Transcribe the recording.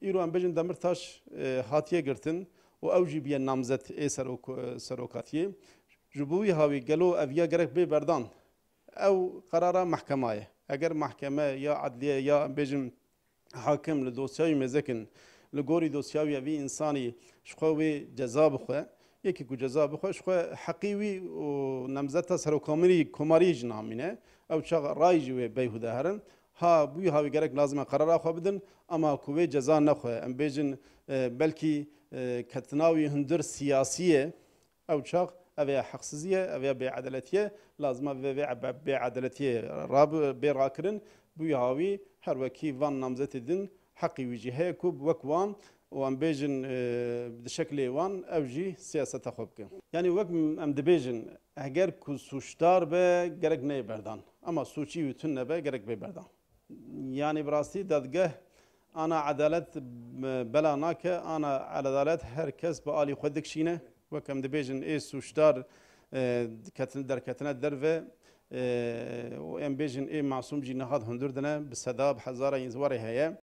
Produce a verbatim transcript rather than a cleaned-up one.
Îro em bêjin Demirtaş e, hatiye girtin û ew jî biye namzet ê serok-, serokatiyê. Ji bo wî hawî gelo ev ya gerek bê berdan? Ew qerara mehkema ye. Eger mehkeme ya edliye ya em bêjin hakim li dosyayî mêzekin, li gorî dosyayê vî însanî ji xwe wê ceza bixwe, yekî ku ceza bixwe, ji xwe heqî wî û namzeta serokomarî, komarî jî namîne. Ew çax rayî jî wê beyhûde herin. Ha, bûyî hawî gerek lazim e qerara xwe bidin, ama ku wê ceza nexwe. Em bêjin, e, belkî, e, ketina wî hundir siyasî ye. Ew çax, ev ya heqsizî ye, ev ya bêedeletî ye. Lazim e vê, vê ebe-, bêedeletiyê rabi-, bê rakirin. Bûyî hawî her wekî van namzetê din heqî wî jî heye ku wek wan û em bêjin, e, di şeklê wan ew jî siyaseta xwe bike. Yanî wek em dibêjin, eger ku sûcdar be, gerek neyê berdan. Ama sûcî wî tune be, gerek bê berdan. Yanî bi rastî dadgeh ana edalet, e, bela nake, ana edalet her kes bi alî xwe dikişîne. Wek em dibêjin ê sûcdar, e, diketin, derketine derve, e, û em bêjin ê masûm jî niha di hundir de ne, bi seda, bi hezara yên warê heye.